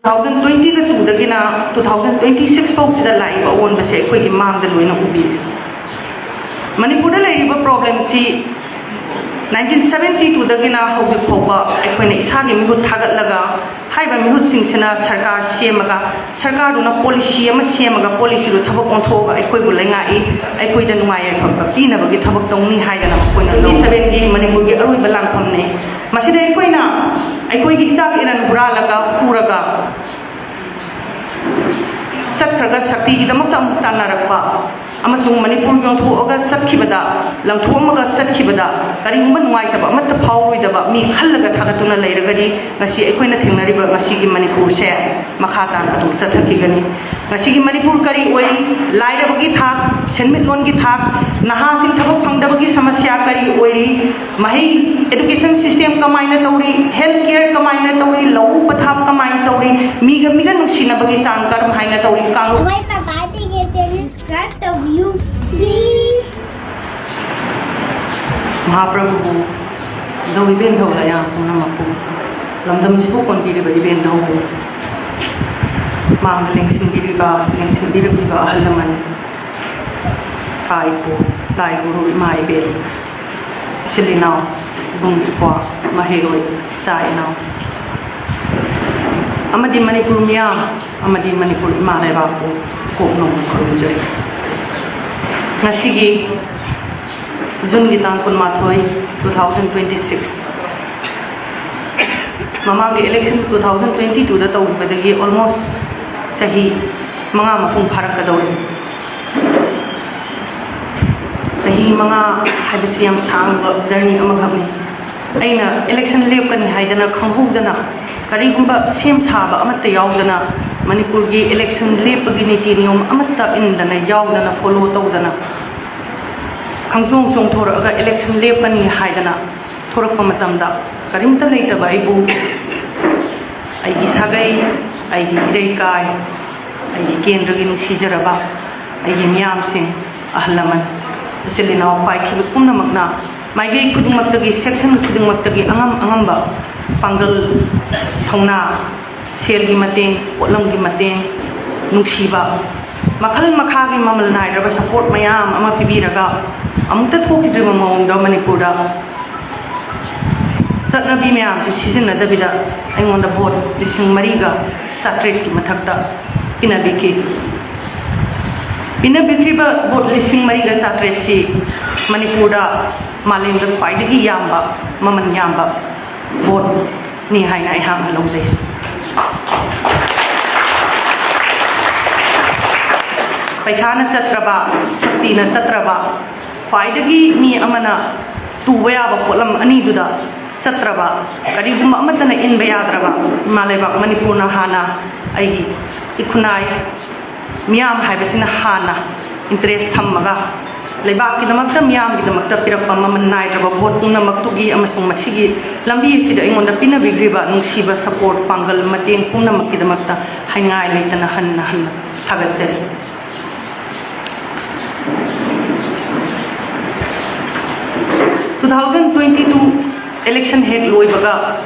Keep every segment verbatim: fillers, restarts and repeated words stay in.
Two thousand ꯇ꯭ꯋꯦꯟꯇꯤꯒ ꯇꯨꯗꯒꯤꯅ two thousand twenty six ꯐꯥꯎꯁꯤꯗ ꯂꯥꯛꯏꯕ ꯑꯑꯣꯟꯕꯁꯦ ꯑꯩꯈꯣꯏꯒꯤ ꯃꯥꯡꯗ ꯂꯣꯏꯅ ꯎꯕꯤꯔꯦ꯫ ꯃꯅꯤꯄꯨꯔꯗ ꯂꯩꯔꯤꯕ ꯄ꯭ꯔꯣꯕ꯭ꯂꯦꯝꯁꯤ ꯅꯥꯏꯟꯇꯤꯟ ꯁꯕꯦꯟꯇꯤ ꯇꯨꯗꯒꯤꯅ ꯍꯧꯖꯤꯛ ꯐꯥꯎꯕ ꯑꯩꯈꯣꯏꯅ ꯏꯁꯥꯒꯤ ꯃꯤꯍꯨꯠ ꯊꯥꯒꯠꯂꯒ ꯍꯥꯏꯔꯤꯕ ꯃꯤꯍꯨꯠꯁꯤꯡꯁꯤꯅ ꯁꯔꯀꯥꯔ ꯁꯦꯝꯃꯒ, ꯁꯔꯀꯥꯔꯗꯨꯅ ꯄꯣꯂꯤꯁꯤ ꯑꯃ ꯁꯦꯝꯃꯒ, ꯄꯣꯂꯤꯁꯤꯗꯨ ꯊꯕꯛ ꯑꯣꯟꯊꯣꯛꯑꯒ ꯑꯩꯈꯣꯏꯕꯨ ꯂꯩꯉꯥꯛꯏ, ꯑꯩꯈꯣꯏꯗ ꯅꯨꯡꯉꯥꯏ ꯌꯥꯏꯐꯕ ꯄꯤꯅꯕꯒꯤ ꯊꯕꯛ ꯇꯧꯅꯤ ꯍꯥꯏꯗꯅ ꯑꯩꯈꯣꯏꯅ ꯇ꯭ꯋꯦꯟꯇꯤ ꯁꯕꯦꯟꯒꯤ ꯃꯅꯤꯄꯨꯔꯒꯤ ꯑꯔꯣꯏꯕ ꯂꯥꯟꯐꯝꯅꯤ꯫ ꯃꯁꯤꯗ ꯑꯩꯈꯣꯏꯅ ꯑꯩꯈꯣꯏꯒꯤ ꯏꯆꯥꯛ ꯏꯔꯟ ꯍꯨꯔꯥꯜꯂꯒ ꯍꯨꯔꯒ ꯆꯠꯈ꯭ꯔꯒ ꯁꯛꯇꯤꯒꯤꯗꯃꯛꯇ ꯑꯃꯨꯛ ꯇꯥꯟꯅꯔꯛꯄ ꯑꯃꯁꯨꯡ ꯃꯅꯤꯄꯨꯔ ꯌꯣꯟꯊꯣꯛꯑꯒ ꯆꯠꯈꯤꯕꯗ, ꯂꯪꯊꯣꯛꯑꯝꯃꯒ ꯆꯠꯈꯤꯕꯗ ꯀꯔꯤꯒꯨꯝꯕ ꯅꯨꯡꯉꯥꯏꯇꯕ ꯑꯃꯠꯇ ꯐꯥꯎꯔꯣꯏꯗꯕ ꯃꯤ ꯈꯜꯂꯒ ꯊꯥꯒꯠꯇꯨꯅ ꯂꯩꯔꯒꯗꯤ ꯉꯁꯤ ꯑꯩꯈꯣꯏꯅ ꯊꯦꯡꯅꯔꯤꯕ ꯉꯁꯤꯒꯤ ꯃꯅꯤꯄꯨꯔꯁꯦ ꯃꯈꯥ ꯇꯥꯅ ꯑꯗꯨꯝ ꯆꯠꯊꯈꯤꯒꯅꯤ꯫ ꯉꯁꯤꯒꯤ ꯃꯅꯤꯄꯨꯔ ꯀꯔꯤ ꯑꯣꯏꯔꯤ? ꯂꯥꯏꯔꯕꯒꯤ ꯊꯥꯛ, ꯁꯦꯟꯃꯤꯠꯂꯣꯟꯒꯤ ꯊꯥꯛ, ꯅꯍꯥꯁꯤꯡ ꯊꯕꯛ ꯐꯪꯗꯕꯒꯤ ꯁꯃꯁ꯭ꯌꯥ ꯀꯔꯤ ꯑꯣꯏꯔꯤ? ꯃꯍꯩ, education system ꯀꯃꯥꯏꯅ ꯇꯧꯔꯤ? Health care ꯀꯃꯥꯏꯅ ꯇꯧꯔꯤ? ꯂꯧꯎ ꯄꯊꯥꯞ ꯀꯃꯥꯏꯅ ꯇꯧꯔꯤ? ꯃꯤꯒ ꯃꯤꯒ ꯅꯨꯡꯁꯤꯅꯕꯒꯤ ꯆꯥꯡ ꯀꯔꯝ ꯍꯥꯏꯅ ꯇꯧꯔꯤ? ꯀꯥꯡꯂꯨꯞ Subscribe ꯇꯧꯕꯤꯌꯨ, please. ꯃꯍꯥꯄ꯭ꯔꯚꯨꯕꯨ ꯙꯧ ꯏꯕꯦꯟ ꯙꯧ ꯂꯌꯥ ꯄꯨꯝꯅꯃꯛꯄꯨ, ꯂꯝꯗꯝꯁꯤꯕꯨ ꯀꯣꯟꯕꯤꯔꯤꯕ ꯏꯕꯦꯟ ꯙꯧꯕꯨ, ꯃꯥꯡꯗ ꯂꯦꯡꯁꯤꯟꯕꯤꯔꯤꯕ, ꯂꯦꯡꯁꯤꯟꯕꯤꯔꯛꯂꯤꯕ ꯑꯍꯜ ꯂꯃꯟ, ꯏꯄꯥ ꯏꯄꯨ, ꯂꯥꯏ ꯒꯨꯔꯨ, ꯏꯃꯥ ꯏꯕꯦꯟ, ꯏꯆꯤꯜ ꯏꯅꯥꯎ, ꯏꯕꯨꯡ ꯏꯄ꯭ꯋꯥ, ꯃꯍꯩꯔꯣꯏ, ꯏꯆꯥ ꯏꯅꯥꯎ, ꯑꯃꯗꯤ ꯃꯅꯤꯄꯨꯔ ꯃꯤꯌꯥꯝ, ꯑꯃꯗꯤ ꯃꯅꯤꯄꯨꯔ ꯏꯃꯥ ꯂꯩꯕꯥꯛꯄꯨ ꯀꯣꯛ ꯅꯣꯡꯅ ꯈꯨꯔꯨꯝꯖꯔꯤ꯫ ꯉꯁꯤꯒꯤ ꯖꯨꯟꯒꯤ ꯇꯥꯡ ꯀꯨꯟꯃꯥꯊꯣꯏ, two thousand twenty six, ꯃꯃꯥꯡꯒꯤ election two thousand twenty twoꯗ ꯇꯧꯈꯤꯕꯗꯒꯤ almost ꯆꯍꯤ ꯃꯉꯥ ꯃꯄꯨꯡ ꯐꯥꯔꯛꯀꯗꯧꯔꯦ꯫ ꯆꯍꯤ ꯃꯉꯥ ꯍꯥꯏꯕꯁꯤ ꯌꯥꯝ ꯁꯥꯡꯕ journey ꯑꯃꯈꯛꯅꯤ꯫ ꯑꯩꯅ election ꯂꯦꯞꯀꯅꯤ ꯍꯥꯏꯗꯅ ꯈꯪꯍꯧꯗꯅ ꯀꯔꯤꯒꯨꯝꯕ ꯁꯦꯝ ꯁꯥꯕ ꯑꯃꯠꯇ ꯌꯥꯎꯗꯅ, ꯃꯅꯤꯄꯨꯔꯒꯤ election ꯂꯦꯞꯄꯒꯤ ꯅꯤꯇꯤ ꯅꯤꯌꯣꯝ ꯑꯃꯠꯇ ꯏꯟꯗꯅ, ꯌꯥꯎꯗꯅ, follow ꯇꯧꯗꯅ, ꯈꯪꯆꯣꯡ ꯆꯣꯡꯊꯣꯔꯛꯑꯒ election ꯂꯦꯞꯀꯅꯤ ꯍꯥꯏꯗꯅ ꯊꯣꯔꯛꯄ ꯃꯇꯝꯗ, ꯀꯔꯤꯝꯇ ꯂꯩꯇꯕ ꯑꯩꯕꯨ ꯑꯩꯒꯤ ꯁꯥꯒꯩ, ꯑꯩꯒꯤ ꯏꯔꯩꯀꯥꯏ, ꯑꯩꯒꯤ ꯀꯦꯟꯗ꯭ꯔꯒꯤ ꯅꯨꯡꯁꯤꯖꯔꯕ ꯑꯩꯒꯤ ꯃꯤꯌꯥꯝꯁꯤꯡ, ꯑꯍꯜ ꯂꯃꯟ, ꯏꯆꯤꯜ ꯏꯅꯥꯎ ꯄꯥꯏꯈꯤꯕ ꯄꯨꯝꯅꯃꯛꯅ ꯃꯥꯏꯀꯩ ꯈꯨꯗꯤꯡꯃꯛꯇꯒꯤ, section ꯈꯨꯗꯤꯡꯃꯛꯇꯒꯤ ꯑꯉꯝ ꯑꯉꯝꯕ ꯄꯥꯡꯒꯜ, ꯊꯧꯅꯥ, ꯁꯦꯜꯒꯤ ꯃꯇꯦꯡ, ꯄꯣꯠꯂꯝꯒꯤ ꯃꯇꯦꯡ, ꯅꯨꯡꯁꯤꯕ, ꯃꯈꯜ ꯃꯈꯥꯒꯤ ꯃꯃꯜ ꯅꯥꯏꯗ꯭ꯔꯕ support ꯃꯌꯥꯝ ꯑꯃ ꯄꯤꯕꯤꯔꯒ ꯑꯃꯨꯛꯇ ꯊꯣꯛꯈꯤꯗ꯭ꯔꯤꯕ ꯃꯑꯣꯡꯗ ꯃꯅꯤꯄꯨꯔꯗ ꯆꯠꯅꯕꯤ ꯃꯌꯥꯝꯁꯦ ꯁꯤꯖꯤꯟꯅꯗꯕꯤꯗ ꯑꯩꯉꯣꯟꯗ vote ꯂꯤꯁꯤꯡ ꯃꯔꯤꯒ ꯆꯥꯇ꯭ꯔꯦꯠꯀꯤ ꯃꯊꯛꯇ ꯄꯤꯅꯕꯤꯈꯤ꯫ ꯄꯤꯅꯕꯤꯈꯤꯕ vote ꯂꯤꯁꯤꯡ ꯃꯔꯤꯒ ꯆꯥꯇ꯭ꯔꯦꯠꯁꯤ ꯃꯅꯤꯄꯨꯔꯗ ꯃꯥꯂꯦꯝꯗ ꯈ꯭ꯋꯥꯏꯗꯒꯤ ꯌꯥꯝꯕ, ꯃꯃꯜ ꯌꯥꯝꯕ voteꯅꯤ ꯍꯥꯏꯅ ꯑꯩꯍꯥꯛꯅ ꯂꯧꯖꯩ꯫ ꯄꯩꯁꯥꯅ ꯆꯠꯇ꯭ꯔꯕ, ꯁꯛꯇꯤꯅ ꯆꯠꯇ꯭ꯔꯕ, ꯈ꯭ꯋꯥꯏꯗꯒꯤ ꯃꯤ ꯑꯃꯅ ꯇꯨꯕ ꯌꯥꯕ ꯄꯣꯠꯂꯝ ꯑꯅꯤꯗꯨꯗ ꯆꯠꯇ꯭ꯔꯕ, ꯀꯔꯤꯒꯨꯝꯕ ꯑꯃꯠꯇꯅ ꯏꯟꯕ ꯌꯥꯗ꯭ꯔꯕ ꯏꯃꯥ ꯂꯩꯕꯥꯛ ꯃꯅꯤꯄꯨꯔꯅ ꯍꯥꯟꯅ ꯑꯩꯒꯤ ꯏꯈꯨꯟꯅꯥꯏ ꯃꯤꯌꯥꯝ ꯍꯥꯏꯕꯁꯤꯅ ꯍꯥꯟꯅ interest ꯊꯝꯃꯒ ꯂꯩꯕꯥꯛꯀꯤꯗꯃꯛꯇ, ꯃꯤꯌꯥꯝꯒꯤꯗꯃꯛꯇ ꯄꯤꯔꯛꯄ ꯃꯃꯜ ꯅꯥꯏꯗ꯭ꯔꯕ vote ꯄꯨꯝꯅꯃꯛꯇꯨꯒꯤ ꯑꯃꯁꯨꯡ ꯃꯁꯤꯒꯤ ꯂꯝꯕꯤ ꯑꯁꯤꯗ ꯑꯩꯉꯣꯟꯗ ꯄꯤꯅꯕꯤꯈ꯭ꯔꯤꯕ ꯅꯨꯡꯁꯤꯕ support, ꯄꯥꯡꯒꯜ, ꯃꯇꯦꯡ ꯄꯨꯝꯅꯃꯛꯀꯤꯗꯃꯛꯇ ꯍꯥꯏꯅꯤꯡꯉꯥꯏ ꯂꯩꯇꯅ ꯍꯟꯅ ꯍꯟꯅ ꯊꯥꯒꯠꯆꯔꯤ꯫ Two thousand twenty two election ꯍꯦꯛ ꯂꯣꯏꯕꯒ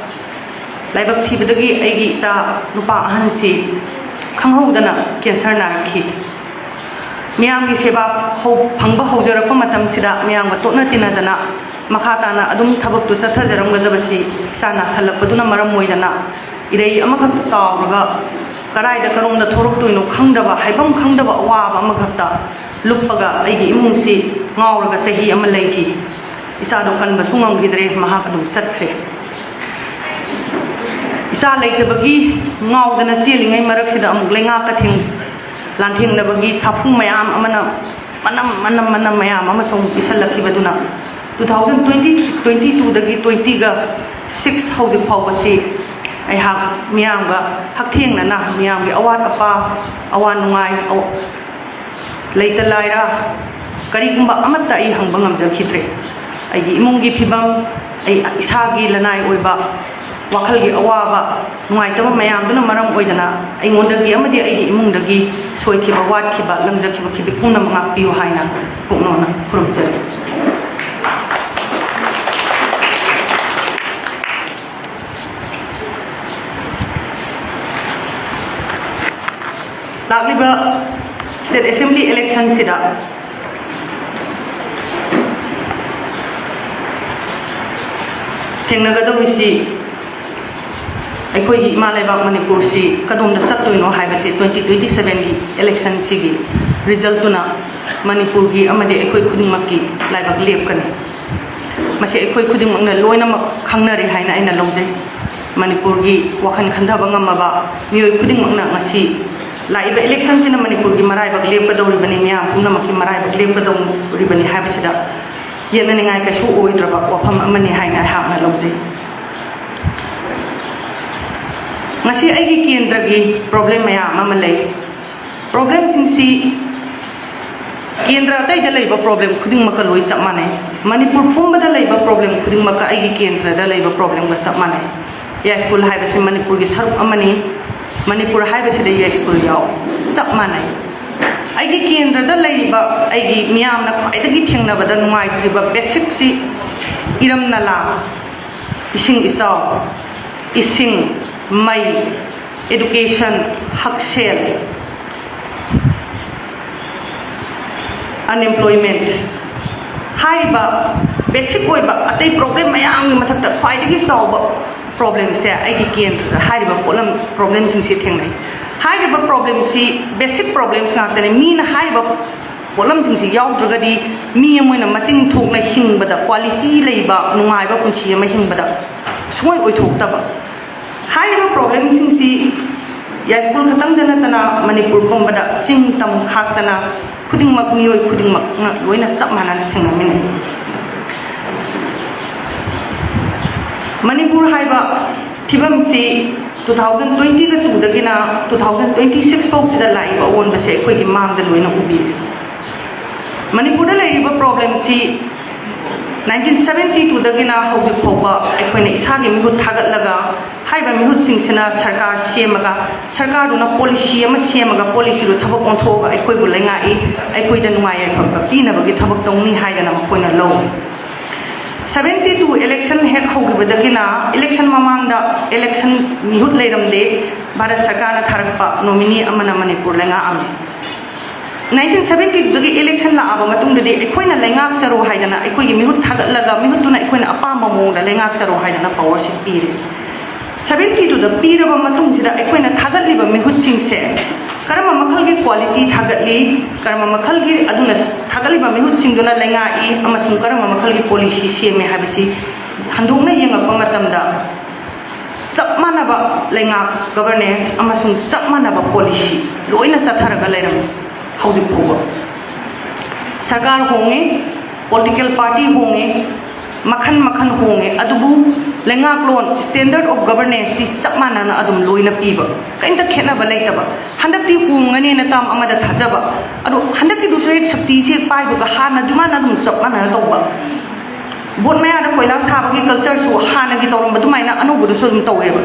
ꯂꯥꯏꯕꯛ ꯊꯤꯕꯗꯒꯤ ꯑꯩꯒꯤ ꯏꯆꯥ ꯅꯨꯄꯥ ꯑꯍꯟꯁꯤ ꯈꯪꯍꯧꯗꯅ cancer ꯅꯥꯔꯛꯈꯤ꯫ ꯃꯤꯌꯥꯝꯒꯤ ꯁꯦꯕꯥ ꯍꯧ-, ꯐꯪꯕ ꯍꯧꯖꯔꯛꯄ ꯃꯇꯝꯁꯤꯗ ꯃꯤꯌꯥꯝꯒ ꯇꯣꯠꯅ ꯇꯤꯟꯅꯗꯅ ꯃꯈꯥ ꯇꯥꯅ ꯑꯗꯨꯝ ꯊꯕꯛꯇꯨ ꯆꯠꯊꯖꯔꯝꯒꯗꯕꯁꯤ ꯏꯆꯥ ꯅꯥꯁꯜꯂꯛꯄꯗꯨꯅ ꯃꯔꯝ ꯑꯣꯏꯗꯅ ꯏꯔꯩ ꯑꯃꯈꯛꯇ ꯇꯥꯎꯔꯒ ꯀꯗꯥꯏꯗ ꯀꯔꯣꯝꯗ ꯊꯣꯔꯛꯇꯣꯏꯅꯣ ꯈꯪꯗꯕ, ꯍꯥꯏꯐꯝ ꯈꯪꯗꯕ ꯑꯋꯥꯕ ꯑꯃꯈꯛꯇ ꯂꯨꯞꯄꯒ ꯑꯩꯒꯤ ꯏꯃꯨꯡꯁꯤ ꯉꯥꯎꯔꯒ ꯆꯍꯤ ꯑꯃ ꯂꯩꯈꯤ꯫ ꯏꯆꯥꯗꯣ ꯀꯟꯕꯁꯨ ꯉꯝꯈꯤꯗ꯭ꯔꯦ, ꯃꯍꯥꯛ ꯑꯗꯨꯝ ꯆꯠꯈ꯭ꯔꯦ꯫ ꯏꯆꯥ ꯂꯩꯇꯕꯒꯤ ꯉꯥꯎꯗꯅ ꯆꯦꯜꯂꯤꯉꯩ ꯃꯔꯛꯁꯤꯗ ꯑꯃꯨꯛ ꯂꯩꯉꯥꯛꯀ ꯊꯦꯡ-, ꯂꯥꯟꯊꯦꯡꯅꯕꯒꯤ ꯁꯥꯐꯨ ꯃꯌꯥꯝ ꯑꯃꯅ ꯃꯅꯝ, ꯃꯅꯝ, ꯃꯅꯝ ꯃꯌꯥꯝ ꯑꯃꯁꯨ ꯑꯃꯨꯛ ꯄꯤꯁꯜꯂꯛꯈꯤꯕꯗꯨꯅ two thousand twenty, twenty two ꯗꯒꯤ twenty ꯒ six ꯍꯧꯖꯤꯛ ꯐꯥꯎꯕꯁꯤ ꯑꯩꯍꯥꯛ ꯃꯤꯌꯥꯝꯒ ꯍꯛꯊꯦꯡꯅꯅ ꯃꯤꯌꯥꯝꯒꯤ ꯑꯋꯥꯠ ꯑꯄꯥ, ꯑꯋꯥ ꯅꯨꯡꯉꯥꯏ, ꯑꯋ-, ꯂꯩꯇ ꯂꯥꯏꯔ ꯀꯔꯤꯒꯨꯝꯕ ꯑꯃꯠꯇ ꯑꯩ ꯍꯪꯕ ꯉꯝꯖꯈꯤꯗ꯭ꯔꯦ꯫ ꯑꯩꯒꯤ ꯏꯃꯨꯡꯒꯤ ꯐꯤꯕꯝ, ꯑꯩ ꯏꯁꯥꯒꯤ ꯂꯅꯥꯏ ꯑꯣꯏꯕ ꯋꯥꯈꯜꯒꯤ ꯑꯋꯥꯕ, ꯅꯨꯡꯉꯥꯏꯇꯕ ꯃꯌꯥꯝꯗꯨꯅ ꯃꯔꯝ ꯑꯣꯏꯗꯅ ꯑꯩꯉꯣꯟꯗꯒꯤ ꯑꯃꯗꯤ ꯑꯩꯒꯤ ꯏꯃꯨꯡꯗꯒꯤ ꯁꯣꯏꯈꯤꯕ, ꯋꯥꯠꯈꯤꯕ, ꯂꯪꯖꯈꯤꯕ ꯈꯤꯕꯤꯛ ꯄꯨꯝꯅꯃꯛ ꯉꯥꯛꯄꯤꯌꯨ ꯍꯥꯏꯅ ꯄꯨꯛꯅꯧꯅ ꯈꯨꯔꯨꯝꯖꯔꯤ꯫ ꯂꯥꯛꯂꯤꯕ state assembly election ꯁꯤꯗ ꯊꯦꯡꯅꯒꯗꯧꯔꯤꯁꯤ ꯑꯩꯈꯣꯏꯒꯤ ꯏꯃꯥ ꯂꯩꯕꯥꯛ ꯃꯅꯤꯄꯨꯔꯁꯤ ꯀꯗꯣꯝꯗ ꯆꯠꯇꯣꯏꯅꯣ ꯍꯥꯏꯕꯁꯤ twenty twenty seven ꯒꯤ election ꯁꯤꯒꯤ result ꯇꯨꯅ ꯃꯅꯤꯄꯨꯔꯒꯤ ꯑꯃꯗꯤ ꯑꯩꯈꯣꯏ ꯈꯨꯗꯤꯡꯃꯛꯀꯤ ꯂꯥꯏꯕꯛ ꯂꯦꯞꯀꯅꯤ꯫ ꯃꯁꯤ ꯑꯩꯈꯣꯏ ꯈꯨꯗꯤꯡꯃꯛꯅ ꯂꯣꯏꯅꯃꯛ ꯈꯪꯅꯔꯦ ꯍꯥꯏꯅ ꯑꯩꯅ ꯂꯧꯖꯩ꯫ ꯃꯅꯤꯄꯨꯔꯒꯤ ꯋꯥꯈꯜ ꯈꯟꯊꯕ ꯉꯝꯃꯕ ꯃꯤꯑꯣꯏ ꯈꯨꯗꯤꯡꯃꯛꯅ ꯉꯁꯤ ꯂꯥꯛꯏꯕ election ꯁꯤꯅ ꯃꯅꯤꯄꯨꯔꯒꯤ ꯃꯔꯥꯏꯕꯛ ꯂꯦꯞꯀꯗꯧꯔꯤꯕꯅꯤ, ꯃꯤꯌꯥꯝ ꯄꯨꯝꯅꯃꯛꯀꯤ ꯃꯔꯥꯏꯕꯛ ꯂꯦꯞꯀꯗꯧꯔꯤꯕꯅꯤ ꯍꯥꯏꯕꯁꯤꯗ ꯌꯦꯠꯅꯅꯤꯡꯉꯥꯏ ꯀꯩꯁꯨ ꯑꯣꯏꯗ꯭ꯔꯕ ꯋꯥꯐꯝ ꯑꯃꯅꯤ ꯍꯥꯏꯅ ꯑꯩꯍꯥꯛꯅ ꯂꯧꯖꯩ꯫ ꯉꯁꯤ ꯑꯩꯒꯤ ꯀꯦꯟꯗ꯭ꯔꯒꯤ problem ꯃꯌꯥꯝ ꯑꯃ ꯂꯩ꯫ Problem ꯁꯤꯡꯁꯤ ꯀꯦꯟꯗ꯭ꯔ ꯑꯇꯩꯗ ꯂꯩꯕ problem ꯈꯨꯗꯤꯡꯃꯛꯀ ꯂꯣꯏ ꯆꯞ ꯃꯥꯟꯅꯩ꯫ ꯃꯅꯤꯄꯨꯔ ꯄꯨꯝꯕꯗ ꯂꯩꯕ problem ꯈꯨꯗꯤꯡꯃꯛꯀ ꯑꯩꯒꯤ ꯀꯦꯟꯗ꯭ꯔꯗ ꯂꯩꯕ problem ꯒ ꯆꯞ ꯃꯥꯟꯅꯩ꯫ ꯌꯥꯏꯁ꯭ꯀꯨꯜ ꯍꯥꯏꯕꯁꯤ ꯃꯅꯤꯄꯨꯔꯒꯤ ꯁꯔꯨꯛ ꯑꯃꯅꯤ꯫ ꯃꯅꯤꯄꯨꯔ ꯍꯥꯏꯕꯁꯤꯗ ꯌꯥꯏꯁ꯭ꯀꯨꯜ ꯌꯥꯎꯏ꯫ ꯆꯞ ꯃꯥꯟꯅꯩ꯫ ꯑꯩꯒꯤ ꯀꯦꯟꯗ꯭ꯔꯗ ꯂꯩꯔꯤꯕ ꯑꯩꯒꯤ ꯃꯤꯌꯥꯝꯅ ꯈ꯭ꯋꯥꯏꯗꯒꯤ ꯊꯦꯡꯅꯕꯗ ꯅꯨꯡꯉꯥꯏꯇ꯭ꯔꯤꯕ basic ꯁꯤ ꯏꯔꯝ ꯅꯂꯥ, ꯏꯁꯤꯡ ꯏꯆꯥꯎ, ꯏꯁꯤꯡ, ꯃꯩ, education, ꯍꯛꯁꯦꯜ, unemployment ꯍꯥꯏꯔꯤꯕ basic ꯑꯣꯏꯕ ꯑꯇꯩ problem ꯃꯌꯥꯝꯒꯤ ꯃꯊꯛꯇ ꯈ꯭ꯋꯥꯏꯗꯒꯤ ꯆꯥꯎꯕ problem ꯁꯦ ꯑꯩꯒꯤ ꯀꯦꯟꯗ꯭ꯔꯗ ꯍꯥꯏꯔꯤꯕ ꯄꯣꯠꯂꯝ, problem ꯁꯤꯡꯁꯤ ꯊꯦꯡꯅꯩ꯫ ꯍꯥꯏꯔꯤꯕ problem ꯁꯤ basic problems ꯉꯥꯛꯇꯅꯤ꯫ ꯃꯤꯅ ꯍꯥꯏꯔꯤꯕ ꯄꯣꯠꯂꯝꯁꯤꯡꯁꯤ ꯌꯥꯎꯗ꯭ꯔꯒꯗꯤ ꯃꯤ ꯑꯃ ꯑꯣꯏꯅ ꯃꯇꯤꯡ ꯊꯣꯛꯅ ꯍꯤꯡꯕꯗ, quality ꯂꯩꯕ ꯅꯨꯡꯉꯥꯏꯕ ꯄꯨꯟꯁꯤ ꯑꯃ ꯍꯤꯡꯕꯗ ꯁꯨꯡꯑꯣꯏ ꯑꯣꯏꯊꯣꯛꯇꯕ꯫ ꯍꯥꯏꯔꯤꯕ problem ꯁꯤꯡꯁꯤ ꯌꯥꯏꯁ꯭ꯀꯨꯜ ꯈꯛꯇꯪꯗ ꯅꯠꯇꯅ ꯃꯅꯤꯄꯨꯔ ꯄꯨꯝꯕꯗ ꯆꯤꯡ ꯇꯝ ꯈꯥꯛꯇꯅ ꯈꯨꯗꯤꯡꯃꯛ, ꯃꯤꯑꯣꯏ ꯈꯨꯗꯤꯡꯃꯛꯅ ꯂꯣꯏꯅ ꯆꯞ ꯃꯥꯟꯅꯅ ꯊꯦꯡꯅꯃꯤꯟꯅꯩ꯫ ꯃꯅꯤꯄꯨꯔ ꯍꯥꯏꯕ ꯐꯤꯕꯝꯁꯤ two thousand twenty ꯒ two ꯗꯒꯤꯅ two thousand twenty six ꯐꯥꯎꯁꯤꯗ ꯂꯥꯛꯏꯕ ꯑꯑꯣꯟꯕꯁꯦ ꯑꯩꯈꯣꯏꯒꯤ ꯃꯥꯡꯗ ꯂꯣꯏꯅ ꯎꯕꯤꯔꯦ꯫ ꯃꯅꯤꯄꯨꯔꯗ ꯂꯩꯔꯤꯕ problem ꯁꯤ nineteen seventy two ꯗꯒꯤꯅ ꯍꯧꯖꯤꯛ ꯐꯥꯎꯕ ꯑꯩꯈꯣꯏꯅ ꯏꯁꯥꯒꯤ ꯃꯤꯍꯨꯠ ꯊꯥꯒꯠꯂꯒ ꯍꯥꯏꯔꯤꯕ ꯃꯤꯍꯨꯠꯁꯤꯡꯁꯤꯅ ꯁꯔꯀꯥꯔ ꯁꯦꯝꯃꯒ, ꯁꯔꯀꯥꯔꯗꯨꯅ policy ꯑꯃ ꯁꯦꯝꯃꯒ policy ꯗꯨ ꯊꯕꯛ ꯑꯣꯟꯊꯣꯛꯑꯒ ꯑꯩꯈꯣꯏꯕꯨ ꯂꯩꯉꯥꯛꯏ, ꯑꯩꯈꯣꯏꯗ ꯅꯨꯡꯉꯥꯏ ꯌꯥꯏꯐꯕ ꯄꯤꯅꯕꯒꯤ ꯊꯕꯛ ꯇꯧꯅꯤ ꯍꯥꯏꯗꯅ ꯃꯈꯣꯏꯅ ꯂꯧꯏ꯫ ꯁꯕꯦꯟꯇꯤ ꯇꯨ ꯏꯂꯦꯛꯁꯟ ꯍꯦꯛ ꯍꯧꯈꯤꯕꯗꯒꯤꯅ ꯏꯂꯦꯛꯁꯟ ꯃꯃꯥꯡꯗ ꯏꯂꯦꯛꯁꯟ ꯃꯤꯍꯨꯠ ꯂꯩꯔꯝꯗꯦ꯫ ꯚꯥꯔꯠ ꯁꯔꯀꯥꯔꯅ ꯊꯥꯔꯛꯄ ꯅꯣꯃꯤꯅꯤ ꯑꯃꯅ ꯃꯅꯤꯄꯨꯔ ꯂꯩꯉꯥꯛꯑꯝꯃꯤ꯫ ꯅꯥꯏꯟꯇꯤꯟ ꯁꯕꯦꯟꯇꯤ ꯇꯨꯗꯒꯤ ꯏꯂꯦꯛꯁꯟ ꯂꯥꯛꯑꯕ ꯃꯇꯨꯡꯗꯗꯤ ꯑꯩꯈꯣꯏꯅ ꯂꯩꯉꯥꯛꯆꯔꯣ ꯍꯥꯏꯗꯅ, ꯑꯩꯈꯣꯏꯒꯤ ꯃꯤꯍꯨꯠ ꯊꯥꯒꯠꯂꯒ ꯃꯤꯍꯨꯠꯇꯨꯅ ꯑꯩꯈꯣꯏꯅ ꯑꯄꯥꯝꯕ ꯃꯑꯣꯡꯗ ꯂꯩꯉꯥꯛꯆꯔꯣ ꯍꯥꯏꯗꯅ ꯄꯋꯥꯔꯁꯤ ꯄꯤꯔꯦ꯫ ꯁꯕꯦꯟꯇꯤ ꯇꯨꯗ ꯄꯤꯔꯕ ꯃꯇꯨꯡꯁꯤꯗ ꯑꯩꯈꯣꯏꯅ ꯊꯥꯒꯠꯂꯤꯕ ꯃꯤꯍꯨꯠꯁꯤꯡꯁꯦ ꯀꯔꯝꯕ ꯃꯈꯜꯒꯤ ꯀ꯭ꯋꯥꯂꯤꯇꯤ ꯊꯥꯒꯠꯂꯤ, ꯀꯔꯝꯕ ꯃꯈꯜꯒꯤ, ꯑꯗꯨꯅ ꯊꯥꯒꯠꯂꯤꯕ ꯃꯤꯍꯨꯠꯁꯤꯡꯗꯨꯅ ꯂꯩꯉꯥꯛꯏ ꯑꯃꯁꯨꯡ ꯀꯔꯝꯕ ꯃꯈꯜꯒꯤ ꯄꯣꯂꯤꯁꯤ ꯁꯦꯝꯃꯦ ꯍꯥꯏꯕꯁꯤ ꯍꯟꯗꯣꯛꯅ ꯌꯦꯡꯉꯛꯄ ꯃꯇꯝꯗ ꯆꯞ ꯃꯥꯟꯅꯕ ꯂꯩꯉꯥꯛ, ꯒꯕꯔꯅꯦꯟꯁ ꯑꯃꯁꯨꯡ ꯆꯞ ꯃꯥꯟꯅꯕ ꯄꯣꯂꯤꯁꯤ ꯂꯣꯏꯅ ꯆꯠꯊꯔꯒ ꯂꯩꯔꯝꯃꯤ ꯍꯧꯖꯤꯛ ꯐꯥꯎꯕ꯫ ꯁꯔꯀꯥꯔ ꯍꯣꯡꯉꯤ, ꯄꯣꯂꯤꯇꯤꯀꯦꯜ ꯄꯥꯔꯇꯤ ꯍꯣꯡꯉꯤ, ꯃꯈꯜ ꯃꯈꯜ ꯍꯣꯡꯉꯦ, ꯑꯗꯨꯕꯨ ꯂꯩꯉꯥꯛꯂꯣꯟ, standard of governance ꯇꯤ ꯆꯞ ꯃꯥꯟꯅꯅ ꯑꯗꯨꯝ ꯂꯣꯏꯅ ꯄꯤꯕ, ꯀꯔꯤꯝꯇ ꯈꯦꯠꯅꯕ ꯂꯩꯇꯕ꯫ ꯍꯟꯗꯛꯇꯤ ꯍꯣꯡꯒꯅꯦꯅ ꯇꯥꯝ ꯑꯃꯗ ꯊꯥꯖꯕ, ꯑꯗꯣ ꯍꯟꯗꯛꯀꯤꯗꯨꯁꯨ ꯍꯦꯛ ꯁꯛꯇꯤꯁꯦ ꯄꯥꯏꯕꯒ ꯍꯥꯟꯅ ꯑꯗꯨꯃꯥꯏꯅ ꯑꯗꯨꯝ ꯆꯞ ꯃꯥꯟꯅꯅ ꯇꯧꯕ꯫ ꯚꯣꯠ ꯃꯌꯥꯗ ꯀꯣꯏꯂꯥꯁ ꯊꯥꯕꯒꯤ ꯀꯜꯆꯔꯁꯨ ꯍꯥꯟꯅꯒꯤ ꯇꯧꯔꯝꯕ ꯑꯗꯨꯃꯥꯏꯅ ꯑꯅꯧꯕꯗꯁꯨ ꯑꯗꯨꯝ ꯇꯧꯋꯦꯕ꯫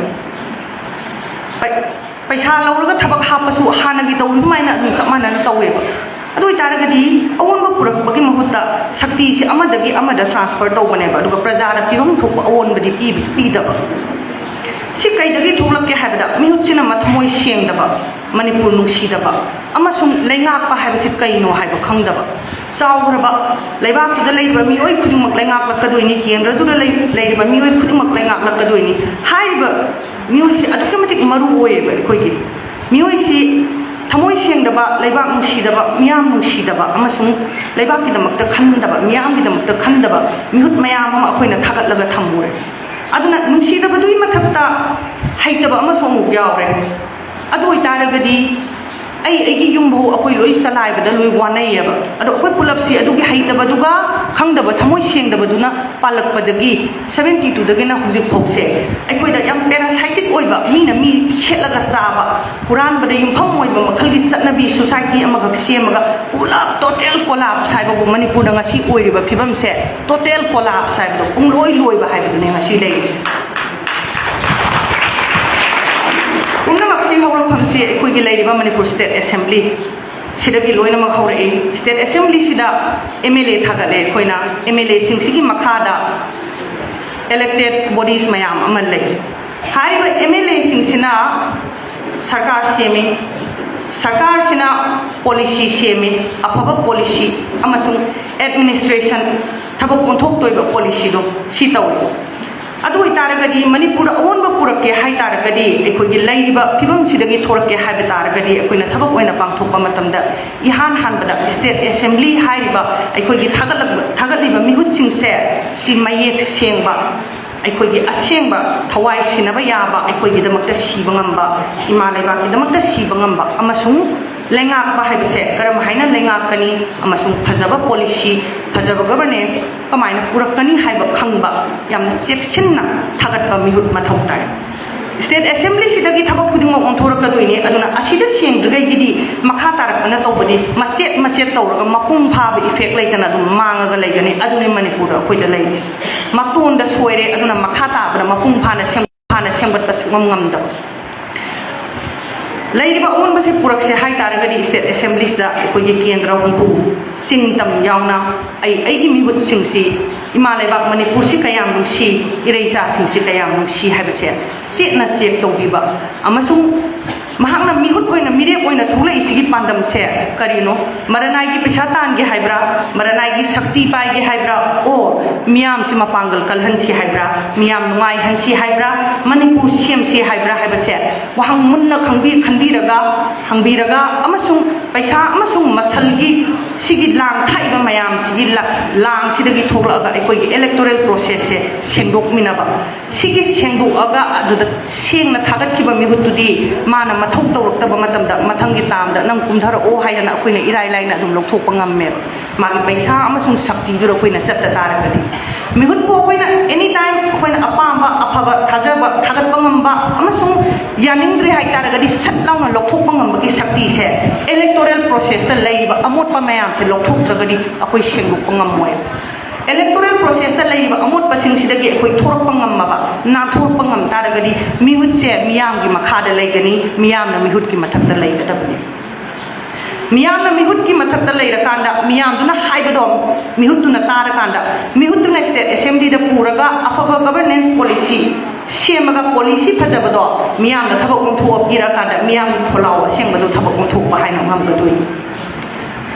ꯄꯩ-, ꯄꯩꯁꯥ ꯂꯧꯔꯒ ꯊꯕꯛ ꯍꯥꯞꯄꯁꯨ ꯍꯥꯟꯅꯒꯤ ꯇꯧꯔꯤ ꯑꯗꯨꯃꯥꯏꯅ ꯑꯗꯨꯝ ꯆꯞ ꯃꯥꯟꯅꯅ ꯇꯧꯋꯦꯕ꯫ ꯑꯗꯨ ꯑꯣꯏꯇꯥꯔꯒꯗꯤ ꯑꯑꯣꯟꯕ ꯄꯨꯔꯛꯄꯒꯤ ꯃꯍꯨꯠꯇ ꯁꯛꯇꯤꯁꯤ ꯑꯃꯗꯒꯤ ꯑꯃꯗ ꯇ꯭ꯔꯥꯟꯁꯐꯔ ꯇꯧꯕꯅꯦꯕ, ꯑꯗꯨꯒ ꯄ꯭ꯔꯖꯥꯗ ꯄꯤꯐꯝ ꯊꯣꯛꯄ ꯑꯑꯣꯟꯕꯗꯤ ꯄꯤ-, ꯄꯤꯗꯕ꯫ ꯁꯤ ꯀꯩꯗꯒꯤ ꯊꯣꯛꯂꯛꯀꯦ ꯍꯥꯏꯕꯗ, ꯃꯤꯍꯨꯠꯁꯤꯅ ꯃꯊꯃꯣꯏ ꯁꯦꯡꯗꯕ, ꯃꯅꯤꯄꯨꯔ ꯅꯨꯡꯁꯤꯗꯕ, ꯑꯃꯁꯨꯡ ꯂꯩꯉꯥꯛꯄ ꯍꯥꯏꯕꯁꯤ ꯀꯩꯅꯣ ꯍꯥꯏꯕ ꯈꯪꯗꯕ꯫ ꯆꯥꯎꯈ꯭ꯔꯕ ꯂꯩꯕꯥꯛꯁꯤꯗ ꯂꯩꯔꯤꯕ ꯃꯤꯑꯣꯏ ꯈꯨꯗꯤꯡꯃꯛ ꯂꯩꯉꯥꯛꯂꯛꯀꯗꯣꯏꯅꯤ, ꯀꯦꯟꯗ꯭ꯔꯗꯨꯗ ꯂꯩ-, ꯂꯩꯔꯤꯕ ꯃꯤꯑꯣꯏ ꯈꯨꯗꯤꯡꯃꯛ ꯂꯩꯉꯥꯛꯂꯛꯀꯗꯣꯏꯅꯤ꯫ ꯍꯥꯏꯔꯤꯕ ꯃꯤꯑꯣꯏꯁꯤ ꯑꯗꯨꯛꯀꯤ ꯃꯇꯤꯛ ꯃꯔꯨ ꯑꯣꯏꯌꯦꯕ ꯑꯩꯈꯣꯏꯒꯤ꯫ ꯃꯤꯑꯣꯏꯁꯤ ꯊꯃꯣꯏ ꯁꯦꯡꯗꯕ, ꯂꯩꯕꯥꯛ ꯅꯨꯡꯁꯤꯗꯕ, ꯃꯤꯌꯥꯝ ꯅꯨꯡꯁꯤꯗꯕ ꯑꯃꯁꯨꯡ ꯂꯩꯕꯥꯛꯀꯤꯗꯃꯛꯇ ꯈꯟꯗꯕ, ꯃꯤꯌꯥꯝꯒꯤꯗꯃꯛꯇ ꯈꯟꯗꯕ ꯃꯤꯍꯨꯠ ꯃꯌꯥꯝ ꯑꯃ ꯑꯩꯈꯣꯏꯅ ꯊꯥꯒꯠꯂꯒ ꯊꯝꯃꯨꯔꯦ꯫ ꯑꯗꯨꯅ ꯅꯨꯡꯁꯤꯗꯕꯗꯨꯒꯤ ꯃꯊꯛꯇ ꯍꯩꯇꯕ ꯑꯃꯁꯨ ꯑꯃꯨꯛ ꯌꯥꯎꯔꯦ꯫ ꯑꯗꯨ ꯑꯣꯏꯇꯥꯔꯒꯗꯤ ꯑꯩ, ꯑꯩꯒꯤ ꯌꯨꯝꯐꯥꯎ ꯑꯩꯈꯣꯏ ꯂꯣꯏ ꯆꯂꯥꯏꯕꯗ ꯂꯣꯏ ꯋꯥꯅꯩꯌꯦꯕ꯫ ꯑꯗꯣ ꯑꯩꯈꯣꯏ ꯄꯨꯂꯞꯁꯤ ꯑꯗꯨꯒꯤ ꯍꯩꯇꯕꯗꯨꯒ ꯈꯪꯗꯕ ꯊꯃꯣꯏ ꯁꯦꯡꯗꯕꯗꯨꯅ ꯄꯥꯜꯂꯛꯄꯗꯒꯤ ꯁꯕꯦꯟꯇꯤ ꯇꯨꯗꯒꯤꯅ ꯍꯧꯖꯤꯛ ꯐꯥꯎꯁꯦ ꯑꯩꯈꯣꯏꯗ ꯌꯥꯝ ꯄꯦꯔꯥꯁꯥꯏꯇꯤꯛ ꯑꯣꯏꯕ, ꯃꯤꯅ ꯃꯤ ꯁꯦꯠꯂꯒ ꯆꯥꯕ, ꯍꯨꯔꯥꯟꯕꯗ ꯌꯨꯝꯐꯝ ꯑꯣꯏꯕ ꯃꯈꯜꯒꯤ ꯆꯠꯅꯕꯤ ꯁꯣꯁꯥꯏꯇꯤ ꯑꯃꯈꯛ ꯁꯦꯝꯃꯒ ꯄꯨꯂꯞ ꯇꯣꯇꯦꯜ ꯀꯣꯂꯥꯞꯁ ꯍꯥꯏꯕꯕꯨ ꯃꯅꯤꯄꯨꯔꯗ ꯉꯁꯤ ꯑꯣꯏꯔꯤꯕ ꯐꯤꯕꯝꯁꯦ, ꯇꯣꯇꯦꯜ ꯀꯣꯂꯥꯞꯁ ꯍꯥꯏꯕꯗꯣ, ꯄꯨꯡꯂꯣꯏ ꯂꯣꯏꯕ ꯍꯥꯏꯕꯗꯨꯅꯦ ꯉꯁꯤ ꯂꯩꯔꯤꯁꯦ꯫ ꯄꯨꯝꯅꯃꯛꯁꯤ ꯍꯧꯔꯛꯐꯝꯁꯤ ꯑꯩꯈꯣꯏꯒꯤ ꯂꯩꯔꯤꯕ ꯃꯅꯤꯄꯨꯔ ꯁ꯭ꯇꯦꯠ ꯑꯦꯁꯦꯝꯕ꯭ꯂꯤ, ꯁꯤꯗꯒꯤ ꯂꯣꯏꯅꯃꯛ ꯍꯧꯔꯛꯏ꯫ State Assembly ꯁꯤꯗ M L A ꯊꯥꯒꯠꯂꯦ ꯑꯩꯈꯣꯏꯅ꯫ M L A ꯁꯤꯡꯁꯤꯒꯤ ꯃꯈꯥꯗ elected bodies ꯃꯌꯥꯝ ꯑꯃ ꯂꯩ꯫ ꯍꯥꯏꯔꯤꯕ M L A ꯁꯤꯡꯁꯤꯅ ꯁꯔꯀꯥꯔ ꯁꯦꯝꯃꯤ꯫ ꯁꯔꯀꯥꯔꯁꯤꯅ policy ꯁꯦꯝꯃꯤ, ꯑꯐꯕ policy ꯑꯃꯁꯨꯡ administration, ꯊꯕꯛ ꯑꯣꯟꯊꯣꯛꯇꯣꯏꯕ policy ꯗꯣ ꯁꯤ ꯇꯧꯏ꯫ ꯑꯗꯨ ꯑꯣꯏꯇꯥꯔꯒꯗꯤ ꯃꯅꯤꯄꯨꯔꯗ ꯑꯑꯣꯟꯕ ꯄꯨꯔꯛꯀꯦ ꯍꯥꯏ ꯇꯥꯔꯒꯗꯤ, ꯑꯩꯈꯣꯏꯒꯤ ꯂꯩꯔꯤꯕ ꯐꯤꯕꯝꯁꯤꯗꯒꯤ ꯊꯣꯔꯛꯀꯦ ꯍꯥꯏꯕ ꯇꯥꯔꯒꯗꯤ, ꯑꯩꯈꯣꯏꯅ ꯊꯕꯛ ꯑꯣꯏꯅ ꯄꯥꯡꯊꯣꯛꯄ ꯃꯇꯝꯗ ꯏꯍꯥꯟ ꯍꯥꯟꯕꯗ State Assembly ꯍꯥꯏꯔꯤꯕ ꯑꯩꯈꯣꯏꯒꯤ ꯊꯥꯒꯠꯂꯛ-, ꯊꯥꯒꯠꯂꯤꯕ ꯃꯤꯍꯨꯠꯁꯤꯡꯁꯦ ꯁꯤ ꯃꯌꯦꯛ ꯁꯦꯡꯕ, ꯑꯩꯈꯣꯏꯒꯤ ꯑꯁꯦꯡꯕ ꯊꯋꯥꯏ ꯁꯤꯟꯅꯕ ꯌꯥꯕ, ꯑꯩꯈꯣꯏꯒꯤꯗꯃꯛꯇ ꯁꯤꯕ ꯉꯝꯕ, ꯏꯃꯥ ꯂꯩꯕꯥꯛꯀꯤꯗꯃꯛꯇ ꯁꯤꯕ ꯉꯝꯕ ꯑꯃꯁꯨꯡ ꯂꯩꯉꯥꯛꯄ ꯍꯥꯏꯕꯁꯦ ꯀꯔꯝ ꯍꯥꯏꯅ ꯂꯩꯉꯥꯛꯀꯅꯤ ꯑꯃꯁꯨꯡ ꯐꯖꯕ policy, ꯐꯖꯕ governance ꯀꯃꯥꯏꯅ ꯄꯨꯔꯛꯀꯅꯤ ꯍꯥꯏꯕ ꯈꯪꯕ ꯌꯥꯝꯅ ꯆꯦꯛꯁꯤꯟꯅ ꯊꯥꯒꯠꯄ ꯃꯤꯍꯨꯠ ꯃꯊꯧ ꯇꯥꯏ꯫ State Assembly ꯁꯤꯗꯒꯤ ꯊꯕꯛ ꯈꯨꯗꯤꯡꯃꯛ ꯑꯣꯟꯊꯣꯔꯛꯀꯗꯣꯏꯅꯤ꯫ ꯑꯗꯨꯅ ꯑꯁꯤꯗ ꯁꯦꯡꯗ꯭ꯔꯤꯉꯩꯒꯤꯗꯤ ꯃꯈꯥ ꯇꯥꯔꯛꯄꯅ ꯇꯧꯕꯗꯤ ꯃꯆꯦꯠ ꯃꯆꯦꯠ ꯇꯧꯔꯒ ꯃꯄꯨꯡ ꯐꯥꯕ effect ꯂꯩꯇꯅ ꯑꯗꯨꯝ ꯃꯥꯡꯉꯒ ꯂꯩꯒꯅꯤ꯫ ꯑꯗꯨꯅꯤ ꯃꯅꯤꯄꯨꯔꯗ ꯑꯩꯈꯣꯏꯗ ꯂꯩꯔꯤꯁꯦ꯫ ꯃꯇꯣꯟꯗ ꯁꯣꯏꯔꯦ, ꯑꯗꯨꯅ ꯃꯈꯥ ꯇꯥꯕꯗ ꯃꯄꯨꯡ ꯐꯥꯅ ꯁꯦꯝ-, ꯐꯥꯅ ꯁꯦꯝꯒꯠꯄ ꯁꯨꯡꯉꯝ ꯉꯝꯗꯕ꯫ ꯂꯩꯔꯤꯕ ꯑꯑꯣꯟꯕꯁꯤ ꯄꯨꯔꯛꯁꯦ ꯍꯥꯏ ꯇꯥꯔꯒꯗꯤ, State Assembly ꯁꯤꯗ ꯑꯩꯈꯣꯏꯒꯤ ꯀꯦꯟꯗ꯭ꯔ ꯍꯨꯝꯐꯨ, ꯆꯤꯡ ꯇꯝ ꯌꯥꯎꯅ, ꯑꯩ, ꯑꯩꯒꯤ ꯃꯤꯍꯨꯠꯁꯤꯡꯁꯤ, ꯏꯃꯥ ꯂꯩꯕꯥꯛ ꯃꯅꯤꯄꯨꯔꯁꯤ ꯀꯌꯥꯝ ꯅꯨꯡꯁꯤ, ꯏꯔꯩꯆꯥꯁꯤꯡꯁꯤ ꯀꯌꯥꯝ ꯅꯨꯡꯁꯤ ꯍꯥꯏꯕꯁꯦ ꯆꯦꯠꯅ check ꯇꯧꯕꯤꯕ ꯑꯃꯁꯨꯡ ꯃꯍꯥꯛꯅ ꯃꯤꯍꯨꯠ ꯑꯣꯏꯅ, ꯃꯤꯔꯦꯞ ꯑꯣꯏꯅ ꯊꯣꯛꯂꯛꯏꯁꯤꯒꯤ ꯄꯥꯟꯗꯝꯁꯦ ꯀꯔꯤꯅꯣ? ꯃꯔꯅꯥꯏꯒꯤ ꯄꯩꯁꯥ ꯇꯥꯟꯒꯦ ꯍꯥꯏꯕ꯭ꯔꯥ? ꯃꯔꯅꯥꯏꯒꯤ ꯁꯛꯇꯤ ꯄꯥꯏꯒꯦ ꯍꯥꯏꯕ꯭ꯔꯥ? Or ꯃꯤꯌꯥꯝꯁꯤ ꯃꯄꯥꯡꯒꯜ ꯀꯜꯍꯟꯁꯤ ꯍꯥꯏꯕ꯭ꯔꯥ? ꯃꯤꯌꯥꯝ ꯅꯨꯡꯉꯥꯏꯍꯟꯁꯤ ꯍꯥꯏꯕ꯭ꯔꯥ? ꯃꯅꯤꯄꯨꯔ ꯁꯦꯝꯁꯤ ꯍꯥꯏꯕ꯭ꯔꯥ ꯍꯥꯏꯕꯁꯦ ꯋꯥꯍꯪ ꯃꯨꯟꯅ ꯈꯪꯕꯤ-, ꯈꯟꯕꯤꯔꯒ, ꯍꯪꯕꯤꯔꯒ ꯑꯃꯁꯨꯡ ꯄꯩꯁꯥ ꯑꯃꯁꯨꯡ ꯃꯁꯜꯒꯤ ꯁꯤꯒꯤ ꯂꯥꯡ ꯊꯥꯛꯏꯕ ꯃꯌꯥꯝꯁꯤꯒꯤ ꯂ-, ꯂꯥꯡꯁꯤꯗꯒꯤ ꯊꯣꯛꯂꯛꯑꯒ ꯑꯩꯈꯣꯏꯒꯤ electoral process ꯁꯦ ꯁꯦꯡꯗꯣꯛꯃꯤꯟꯅꯕ꯫ ꯁꯤꯒꯤ ꯁꯦꯡꯗꯣꯛꯑꯒ ꯑꯗꯨꯗ ꯁꯦꯡꯅ ꯊꯥꯒꯠꯈꯤꯕ ꯃꯤꯍꯨꯠꯇꯨꯗꯤ ꯃꯥꯅ ꯃꯊꯧ ꯇꯧꯔꯛꯇꯕ ꯃꯇꯝꯗ ꯃꯊꯪꯒꯤ term ꯗ ꯅꯪ ꯀꯨꯝꯊꯔꯛꯑꯣ ꯍꯥꯏꯗꯅ ꯑꯩꯈꯣꯏꯅ ꯏꯔꯥꯏ ꯂꯥꯏꯅ ꯑꯗꯨꯝ ꯂꯧꯊꯣꯛꯄ ꯉꯝꯃꯦꯕ, ꯃꯥꯒꯤ ꯄꯩꯁꯥ ꯑꯃꯁꯨꯡ ꯁꯛꯇꯤꯗꯨꯗ ꯑꯩꯈꯣꯏꯅ ꯆꯠꯇ ꯇꯥꯔꯒꯗꯤ꯫ ꯃꯤꯍꯨꯠꯄꯨ ꯑꯩꯈꯣꯏꯅ any time ꯑꯩꯈꯣꯏꯅ ꯑꯄꯥꯝꯕ, ꯑꯐꯕ, ꯊꯥꯖꯕ ꯊꯥꯒꯠꯄ ꯉꯝꯕ ꯑꯃꯁꯨꯡ ꯌꯥꯅꯤꯡꯗ꯭ꯔꯦ ꯍꯥꯏ ꯇꯥꯔꯒꯗꯤ ꯁꯠ ꯂꯥꯎꯅ ꯂꯧꯊꯣꯛꯄ ꯉꯝꯕꯒꯤ ꯁꯛꯇꯤꯁꯦ electoral process ꯇ ꯂꯩꯔꯤꯕ ꯑꯃꯣꯠꯄ ꯃꯌꯥꯝꯁꯦ ꯂꯧꯊꯣꯛꯇ꯭ꯔꯒꯗꯤ ꯑꯩꯈꯣꯏ ꯁꯦꯡꯗꯣꯛꯄ ꯉꯝꯃꯣꯏ꯫ Electoral process ꯇ ꯂꯩꯔꯤꯕ ꯑꯃꯣꯠꯄꯁꯤꯡꯁꯤꯗꯒꯤ ꯑꯩꯈꯣꯏ ꯊꯣꯔꯛꯄ ꯉꯝꯃꯕ, ꯅꯥꯟꯊꯣꯔꯛꯄ ꯉꯝ ꯇꯥꯔꯒꯗꯤ ꯃꯤꯍꯨꯠꯁꯦ ꯃꯤꯌꯥꯝꯒꯤ ꯃꯈꯥꯗ ꯂꯩꯒꯅꯤ, ꯃꯤꯌꯥꯝꯅ ꯃꯤꯍꯨꯠꯀꯤ ꯃꯊꯛꯇ ꯂꯩꯒꯗꯕꯅꯤ꯫ ꯃꯤꯌꯥꯝꯅ ꯃꯤꯍꯨꯠꯀꯤ ꯃꯊꯛꯇ ꯂꯩꯔꯀꯥꯟꯗ, ꯃꯤꯌꯥꯝꯗꯨꯅ ꯍꯥꯏꯕꯗꯣ ꯃꯤꯍꯨꯠꯇꯨꯅ ꯇꯥꯔꯀꯥꯟꯗ, ꯃꯤꯍꯨꯠꯇꯨꯅ state assemblyꯗ ꯄꯨꯔꯒ ꯑꯐꯕ governance policy ꯁꯦꯝꯃꯒ, policy ꯐꯖꯕꯗꯣ ꯃꯤꯌꯥꯝꯗ ꯊꯕꯛ ꯑꯣꯟꯊꯣꯛꯑ ꯄꯤꯔꯀꯥꯟꯗ, ꯃꯤꯌꯥꯝꯒꯤ ꯈꯣꯜꯂꯥꯎ ꯑꯁꯦꯡꯕꯗꯣ ꯊꯕꯛ ꯑꯣꯟꯊꯣꯛꯄ ꯍꯥꯏꯅ ꯉꯝꯒꯗꯣꯏꯅꯤ꯫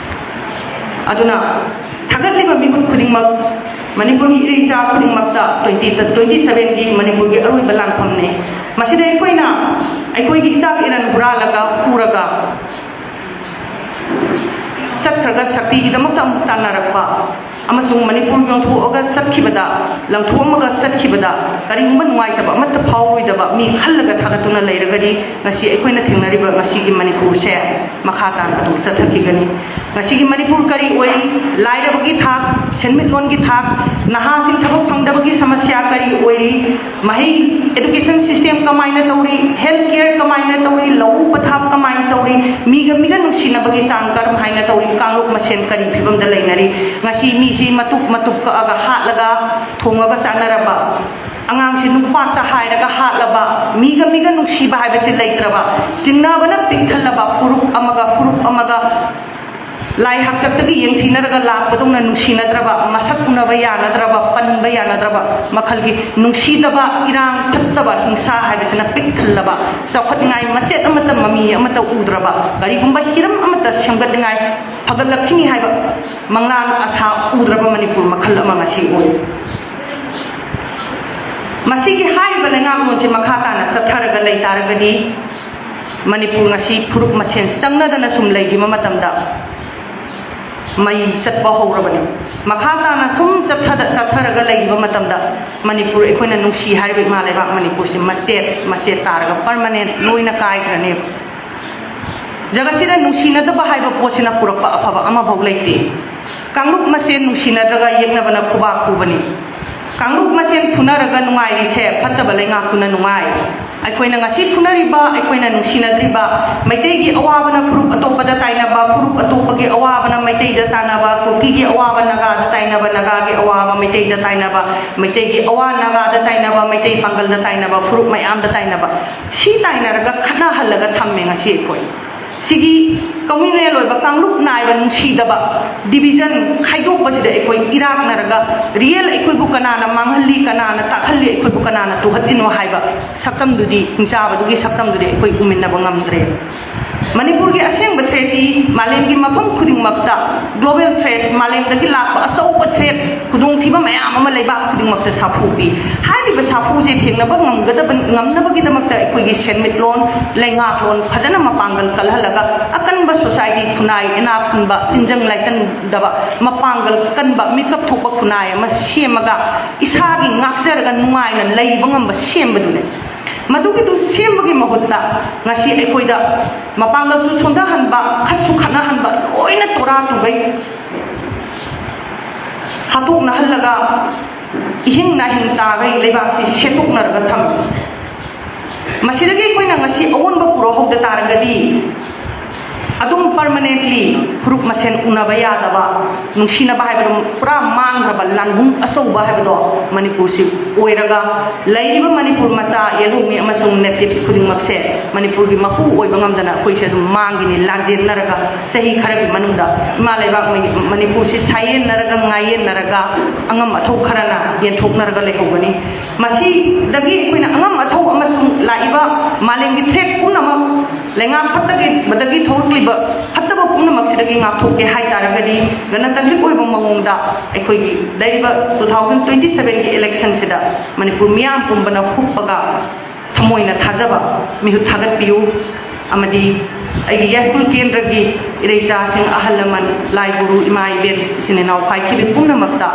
ꯑꯗꯨꯅ ꯊꯥꯒꯠꯂꯤꯕ ꯃꯤꯍꯨꯠ ꯈꯨꯗꯤꯡꯃꯛ, ꯃꯅꯤꯄꯨꯔꯒꯤ ꯏꯆꯥ ꯈꯨꯗꯤꯡꯃꯛꯇ twenty, twenty sevenꯒꯤ ꯃꯅꯤꯄꯨꯔꯒꯤ ꯑꯔꯣꯏꯕ ꯂꯥꯟꯐꯝꯅꯤ꯫ ꯃꯁꯤꯗ ꯑꯩꯈꯣꯏꯅ ꯑꯩꯈꯣꯏꯒꯤ ꯏꯆꯥ ꯏꯔꯟ ꯍꯨꯔꯥꯜꯂꯒ, ꯍꯨꯔꯒ ꯆꯠꯈ꯭ꯔꯒ ꯁꯛꯇꯤꯒꯤꯗꯃꯛꯇ ꯑꯃꯨꯛ ꯇꯥꯟꯅꯔꯛꯄ ꯑꯃꯁꯨꯡ ꯃꯅꯤꯄꯨꯔ ꯌꯣꯟꯊꯣꯛꯑꯒ ꯆꯠꯈꯤꯕꯗ, ꯂꯪꯊꯣꯛꯑꯝꯃꯒ ꯆꯠꯈꯤꯕꯗ ꯀꯔꯤꯒꯨꯝꯕ ꯅꯨꯡꯉꯥꯏꯇꯕ ꯑꯃꯠꯇ ꯐꯥꯎꯔꯣꯏꯗꯕ ꯃꯤ ꯈꯜꯂꯒ ꯊꯥꯒꯠꯇꯨꯅ ꯂꯩꯔꯒꯗꯤ, ꯉꯁꯤ ꯑꯩꯈꯣꯏꯅ ꯊꯦꯡꯅꯔꯤꯕ ꯉꯁꯤꯒꯤ ꯃꯅꯤꯄꯨꯔꯁꯦ ꯃꯈꯥ ꯇꯥꯅ ꯑꯗꯨꯝ ꯆꯠꯊꯈꯤꯒꯅꯤ꯫ ꯉꯁꯤꯒꯤ ꯃꯅꯤꯄꯨꯔ ꯀꯔꯤ ꯑꯣꯏꯔꯤ? ꯂꯥꯏꯔꯕꯒꯤ ꯊꯥꯛ, ꯁꯦꯟꯃꯤꯠꯂꯣꯟꯒꯤ ꯊꯥꯛ, ꯅꯍꯥꯁꯤꯡ ꯊꯕꯛ ꯐꯪꯗꯕꯒꯤ ꯁꯃꯁ꯭ꯌꯥ ꯀꯔꯤ ꯑꯣꯏꯔꯤ? ꯃꯍꯩ, education system ꯀꯃꯥꯏꯅ ꯇꯧꯔꯤ? Health care ꯀꯃꯥꯏꯅ ꯇꯧꯔꯤ? ꯂꯧꯎ ꯄꯊꯥꯞ ꯀꯃꯥꯏꯅ ꯇꯧꯔꯤ? ꯃꯤꯒ ꯃꯤꯒ ꯅꯨꯡꯁꯤꯅꯕꯒꯤ ꯆꯥꯡ ꯀꯔꯝ ꯍꯥꯏꯅ ꯇꯧꯔꯤ? ꯀꯥꯡꯂꯨꯞ ꯃꯁꯦꯟ ꯀꯔꯤ ꯐꯤꯕꯝꯗ ꯂꯩꯅꯔꯤ? ꯉꯁꯤ ꯃꯤꯁꯤ ꯃꯇꯨꯞ ꯃꯇꯨꯞ ꯀꯛꯑꯒ ꯍꯥꯠꯂꯒ ꯊꯣꯡꯉꯒ ꯆꯥꯅꯔꯕ, ꯑꯉꯥꯡꯁꯤ ꯅꯨꯄꯥꯛꯇ ꯍꯥꯏꯔꯒ ꯍꯥꯠꯂꯕ, ꯃꯤꯒ ꯃꯤꯒ ꯅꯨꯡꯁꯤꯕ ꯍꯥꯏꯕꯁꯤ ꯂꯩꯇ꯭ꯔꯕ, ꯆꯤꯡꯅꯕꯅ ꯄꯤꯛ ꯊꯜꯂꯕ, ꯐꯨꯔꯨꯞ ꯑꯃꯒ ꯐꯨꯔꯨꯞ ꯑꯃꯒ ꯂꯥꯏ ꯍꯥꯛꯇꯛꯇꯒꯤ ꯌꯦꯡꯊꯤꯅꯔꯒ ꯂꯥꯛꯄꯗꯧꯅ ꯅꯨꯡꯁꯤꯅꯗ꯭ꯔꯕ, ꯃꯁꯛ ꯎꯅꯕ ꯌꯥꯅꯗ꯭ꯔꯕ, ꯄꯟꯕ ꯌꯥꯅꯗ꯭ꯔꯕ ꯃꯈꯜꯒꯤ ꯅꯨꯡꯁꯤꯗꯕ, ꯏꯔꯥꯡ ꯐꯠꯇꯕ, ꯍꯤꯡꯁꯥ ꯍꯥꯏꯕꯁꯤꯅ ꯄꯤꯛ ꯊꯜꯂꯕ, ꯆꯥꯎꯈꯠꯅꯤꯡꯉꯥꯏ ꯃꯆꯦꯠ ꯑꯃꯠꯇ ꯃꯃꯤ ꯑꯃꯠꯇ ꯎꯗ꯭ꯔꯕ, ꯀꯔꯤꯒꯨꯝꯕ ꯍꯤꯔꯝ ꯑꯃꯠꯇ ꯁꯦꯝꯒꯠꯅꯤꯡꯉꯥꯏ, ꯐꯒꯠꯂꯛꯈꯤꯅꯤ ꯍꯥꯏꯕ ꯃꯪꯂꯥꯟ ꯑꯁꯥ ꯎꯗ꯭ꯔꯕ ꯃꯅꯤꯄꯨꯔ ꯃꯈꯜ ꯑꯃ ꯉꯁꯤ ꯑꯣꯏ꯫ ꯃꯁꯤꯒꯤ ꯍꯥꯏꯔꯤꯕ ꯂꯩꯉꯥꯛꯂꯣꯟꯁꯤ ꯃꯈꯥ ꯇꯥꯅ ꯆꯠꯊꯔꯒ ꯂꯩ ꯇꯥꯔꯒꯗꯤ, ꯃꯅꯤꯄꯨꯔ ꯉꯁꯤ ꯐꯨꯔꯨꯞ ꯃꯁꯦꯟ ꯆꯪꯅꯗꯅ ꯁꯨꯝ ꯂꯩꯈꯤꯕ ꯃꯇꯝꯗ ꯃꯩ ꯆꯠꯄ ꯍꯧꯔꯕꯅꯤ꯫ ꯃꯈꯥ ꯇꯥꯅ ꯁꯨꯝ ꯆꯠꯊꯗ-, ꯆꯠꯊꯔꯒ ꯂꯩꯈꯤꯕ ꯃꯇꯝꯗ, ꯃꯅꯤꯄꯨꯔ, ꯑꯩꯈꯣꯏꯅ ꯅꯨꯡꯁꯤ ꯍꯥꯏꯔꯤꯕ ꯏꯃꯥ ꯂꯩꯕꯥꯛ ꯃꯅꯤꯄꯨꯔꯁꯤ ꯃꯆꯦꯠ ꯃꯆꯦꯠ ꯇꯥꯔꯒ permanent ꯂꯣꯏꯅ ꯀꯥꯏꯈ꯭ꯔꯅꯦꯕ꯫ ꯖꯒꯠꯁꯤꯗ ꯅꯨꯡꯁꯤꯅꯗꯕ ꯍꯥꯏꯕ ꯄꯣꯠꯁꯤꯅ ꯄꯨꯔꯛꯄ ꯑꯐꯕ ꯑꯃꯐꯥꯎ ꯂꯩꯇꯦ꯫ ꯀꯥꯡꯂꯨꯞ ꯃꯁꯦꯟ ꯅꯨꯡꯁꯤꯅꯗ꯭ꯔꯒ ꯌꯦꯛꯅꯕꯅ ꯈꯨꯕꯥꯛ ꯈꯨꯕꯅꯤ꯫ ꯀꯥꯡꯂꯨꯞ ꯃꯁꯦꯟ ꯐꯨꯅꯔꯒ ꯅꯨꯡꯉꯥꯏꯔꯤꯁꯦ ꯐꯠꯇꯕ ꯂꯩꯉꯥꯛꯇꯨꯅ ꯅꯨꯡꯉꯥꯏ꯫ ꯑꯩꯈꯣꯏꯅ ꯉꯁꯤ ꯐꯨꯅꯔꯤꯕ, ꯑꯩꯈꯣꯏꯅ ꯅꯨꯡꯁꯤꯅꯗ꯭ꯔꯤꯕ, ꯃꯩꯇꯩꯒꯤ ꯑꯋꯥꯕꯅ ꯐꯨꯔꯨꯞ ꯑꯇꯣꯞꯄꯗ ꯇꯥꯏꯅꯕ, ꯐꯨꯔꯨꯞ ꯑꯇꯣꯞꯄꯒꯤ ꯑꯋꯥꯕꯅ ꯃꯩꯇꯩꯗ ꯇꯥꯅꯕ, ꯀꯨꯀꯤꯒꯤ ꯑꯋꯥꯕ ꯅꯥꯒꯥꯗ ꯇꯥꯏꯅꯕ, ꯅꯥꯒꯥꯒꯤ ꯑꯋꯥꯕ ꯃꯩꯇꯩꯗ ꯇꯥꯏꯅꯕ, ꯃꯩꯇꯩꯒꯤ ꯑꯋꯥ ꯅꯥꯒꯥꯗ ꯇꯥꯏꯅꯕ, ꯃꯩꯇꯩ ꯄꯥꯡꯒꯜꯗ ꯇꯥꯏꯅꯕ, ꯐꯨꯔꯨꯞ ꯃꯌꯥꯝꯗ ꯇꯥꯏꯅꯕ, ꯁꯤ ꯇꯥꯏꯅꯔꯒ ꯈꯠꯅꯍꯜꯂꯒ ꯊꯝꯃꯦ ꯉꯁꯤ ꯑꯩꯈꯣꯏ꯫ ꯁꯤꯒꯤ communal ꯑꯣꯏꯕ ꯀꯥꯡꯂꯨꯞ ꯅꯥꯏꯕ ꯅꯨꯡꯁꯤꯗꯕ division ꯈꯥꯏꯗꯣꯛꯄꯁꯤꯗ ꯑꯩꯈꯣꯏ ꯏꯔꯥꯛꯅꯔꯒ real ꯑꯩꯈꯣꯏꯕꯨ ꯀꯅꯥꯅ ꯃꯥꯡꯍꯜꯂꯤ, ꯀꯅꯥꯅ ꯇꯥꯛꯍꯜꯂꯤ, ꯑꯩꯈꯣꯏꯕꯨ ꯀꯅꯥꯅ ꯇꯨꯍꯠꯂꯤꯅꯣ ꯍꯥꯏꯕ ꯁꯛꯇꯝꯗꯨꯗꯤ, ꯍꯤꯡꯆꯥꯕꯗꯨꯒꯤ ꯁꯛꯇꯝꯗꯨꯗꯤ ꯑꯩꯈꯣꯏ ꯎꯃꯤꯟꯅꯕ ꯉꯝꯗ꯭ꯔꯦ꯫ ꯃꯅꯤꯄꯨꯔꯒꯤ ꯑꯁꯦꯡꯕ threatꯇꯤ ꯃꯥꯂꯦꯝꯒꯤ ꯃꯐꯝ ꯈꯨꯗꯤꯡꯃꯛꯇ global threats, ꯃꯥꯂꯦꯝꯗꯒꯤ ꯂꯥꯛꯄ ꯑꯆꯧꯕ threat, ꯈꯨꯗꯣꯡꯊꯤꯕ ꯃꯌꯥꯝ ꯑꯃ ꯂꯩꯕꯥꯛ ꯈꯨꯗꯤꯡꯃꯛꯇ ꯁꯥꯐꯨ ꯄꯤ꯫ ꯍꯥꯏꯔꯤꯕ ꯁꯥꯐꯨꯁꯦ ꯊꯦꯡꯅꯕ ꯉꯝꯒꯗꯕ, ꯉꯝꯅꯕꯒꯤꯗꯃꯛꯇ ꯑꯩꯈꯣꯏꯒꯤ ꯁꯦꯟꯃꯤꯠꯂꯣꯟ, ꯂꯩꯉꯥꯛꯂꯣꯟ ꯐꯖꯅ ꯃꯄꯥꯡꯒꯜ ꯀꯜꯍꯜꯂꯒ ꯑꯀꯟꯕ society, ꯈꯨꯟꯅꯥꯏ, ꯏꯅꯥꯛ ꯈꯨꯟꯕ, ꯇꯤꯟꯖꯪ ꯂꯥꯏꯆꯟꯗꯕ, ꯃꯄꯥꯡꯒꯜ ꯀꯟꯕ, ꯃꯤꯀꯞ ꯊꯣꯛꯄ ꯈꯨꯟꯅꯥꯏ ꯑꯃ ꯁꯦꯝꯃꯒ ꯏꯁꯥꯒꯤ ꯉꯥꯛꯆꯔꯒ ꯅꯨꯡꯉꯥꯏꯅ ꯂꯩꯕ ꯉꯝꯕ ꯁꯦꯝꯕꯗꯨꯅꯤ꯫ ꯃꯗꯨꯒꯤꯗꯨ ꯁꯦꯝꯕꯒꯤ ꯃꯍꯨꯠꯇ ꯉꯁꯤ ꯑꯩꯈꯣꯏꯗ ꯃꯄꯥꯡꯒꯜꯁꯨ ꯁꯣꯟꯊꯍꯟꯕ, ꯈꯠꯁꯨ ꯈꯠꯅꯍꯟꯕ, ꯂꯣꯏꯅ ꯇꯣꯔꯥ ꯇꯨꯒꯩ ꯍꯥꯠꯇꯣꯛꯅꯍꯜꯂꯒ ꯏꯍꯤꯡ ꯅꯥꯍꯤꯡ ꯇꯥꯒꯩ ꯂꯩꯕꯥꯛꯁꯤ ꯁꯦꯠꯇꯣꯛꯅꯔꯒ ꯊꯝꯃꯤ꯫ ꯃꯁꯤꯗꯒꯤ ꯑꯩꯈꯣꯏꯅ ꯉꯁꯤ ꯑꯑꯣꯟꯕ ꯄꯨꯔꯛꯍꯧꯗ ꯇꯥꯔꯒꯗꯤ ꯑꯗꯨꯝ permanently ꯐꯨꯔꯨꯞ ꯃꯁꯦꯟ ꯎꯅꯕ ꯌꯥꯗꯕ, ꯅꯨꯡꯁꯤꯅꯕ ꯍꯥꯏꯕꯗꯣ ꯄꯨꯔꯥ ꯃꯥꯡꯈ꯭ꯔꯕ ꯂꯥꯟꯕꯨꯡ ꯑꯆꯧꯕ ꯍꯥꯏꯕꯗꯣ ꯃꯅꯤꯄꯨꯔꯁꯤ ꯑꯣꯏꯔꯒ ꯂꯩꯔꯤꯕ ꯃꯅꯤꯄꯨꯔ ꯃꯆꯥ, ꯌꯦꯜꯍꯧꯃꯤ ꯑꯃꯁꯨꯡ natives ꯈꯨꯗꯤꯡꯃꯛꯁꯦ ꯃꯅꯤꯄꯨꯔꯒꯤ ꯃꯄꯨ ꯑꯣꯏꯕ ꯉꯝꯗꯅ ꯑꯩꯈꯣꯏꯁꯦ ꯑꯗꯨꯝ ꯃꯥꯡꯈꯤꯅꯤ꯫ ꯂꯥꯟꯖꯦꯟꯅꯔꯒ ꯆꯍꯤ ꯈꯔꯒꯤ ꯃꯅꯨꯡꯗ ꯏꯃꯥ ꯂꯩꯕꯥꯛ ꯃꯅꯤ-, ꯃꯅꯤꯄꯨꯔꯁꯤ ꯁꯥꯏꯌꯦꯟꯅꯔꯒ ꯉꯥꯏꯌꯦꯟꯅꯔꯒ ꯑꯉꯝ ꯑꯊꯧ ꯈꯔꯅ ꯌꯦꯟꯊꯣꯛꯅꯔꯒ ꯂꯩꯍꯧꯒꯅꯤ꯫ ꯃꯁꯤꯗꯒꯤ ꯑꯩꯈꯣꯏꯅ ꯑꯉꯝ ꯑꯊꯧ ꯑꯃꯁꯨꯡ ꯂꯥꯛꯏꯕ ꯃꯥꯂꯦꯝꯒꯤ threat ꯄꯨꯝꯅꯃꯛ, ꯂꯩꯉꯥꯛ ꯐꯠꯇꯕꯗꯒꯤ ꯊꯣꯛꯂꯛꯂꯤꯕ ꯐꯠꯇꯕ ꯄꯨꯝꯅꯃꯛꯁꯤꯗꯒꯤ ꯉꯥꯛꯊꯣꯛꯀꯦ ꯍꯥꯏ ꯇꯥꯔꯒꯗꯤ ꯒꯅꯇꯟꯇ꯭ꯔꯤꯛ ꯑꯣꯏꯕ ꯃꯑꯣꯡꯗ ꯑꯩꯈꯣꯏꯒꯤ ꯂꯩꯔꯤꯕ two thousand twenty sevenꯒꯤ electionꯁꯤꯗ ꯃꯅꯤꯄꯨꯔ ꯃꯤꯌꯥꯝ ꯄꯨꯝꯕꯅ ꯍꯨꯞꯄꯒ ꯊꯃꯣꯏꯅ ꯊꯥꯖꯕ ꯃꯤꯍꯨꯠ ꯊꯥꯒꯠꯄꯤꯌꯨ꯫ ꯑꯃꯗꯤ ꯑꯩꯒꯤ ꯌꯥꯏꯁ꯭ꯀꯨꯜ ꯀꯦꯟꯗ꯭ꯔꯒꯤ ꯏꯔꯩꯆꯥꯁꯤꯡ, ꯑꯍꯜ ꯂꯃꯟ, ꯂꯥꯏ ꯒꯨꯔꯨ, ꯏꯃꯥ ꯏꯕꯦꯟ, ꯏꯆꯤꯟ ꯏꯅꯥꯎ ꯈ꯭ꯋꯥꯏꯈꯤꯕꯤ ꯄꯨꯝꯅꯃꯛꯇ